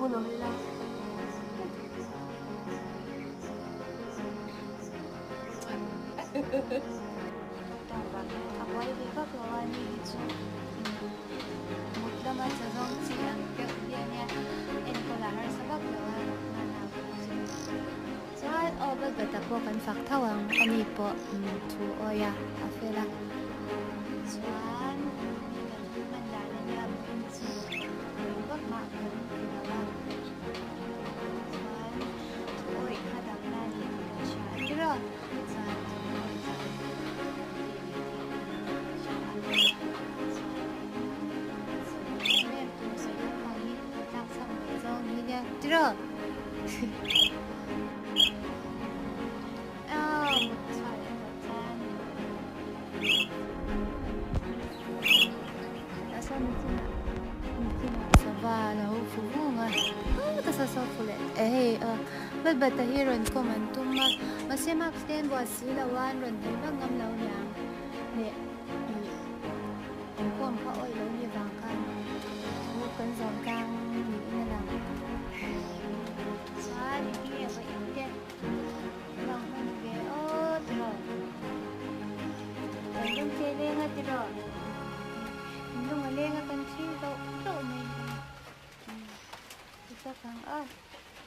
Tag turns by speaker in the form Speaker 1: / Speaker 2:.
Speaker 1: Pu lo ila. A buai ve vak lo a ni hi chu mut lama cha zawng chi ang deuh hi a nia enkawl a harsa vak lo a hmanah pawh chu. Chuan aw Balbata pawh kan fak tho ang a ni pawh thu awi a a fel a. Chuan mi kan hman dan a nia vawiin chu eng vak mah kan ti lo a. Chuan thu awih kha dang na ni tih kan hria a tiraw? Chuan thu awih chu kan ti ve tih kan hria a. Chuan sawi em em tur sawi lampang hi kan tlak chhak ve zawng hi nia tiraw? Aw mut chhuah leh tawh chuan tah sawn nichinah nichinah sava a lo fu vung a ta saw saw fu leh eh hei aw bat bat a hi rawn kawm an tum a mahse mask te an buah si lo a an rawn hnaih vak ngam lo niang leh ih inkhawm kha awih lo ni vang khan thu kan zawm tlang niin a lang. Chuan i hming erawh in te vang hman ve aw tiraw kan lung che leng a tiraw in lung a leng a kan thlir deuh deuh mai hi ti tak ang a.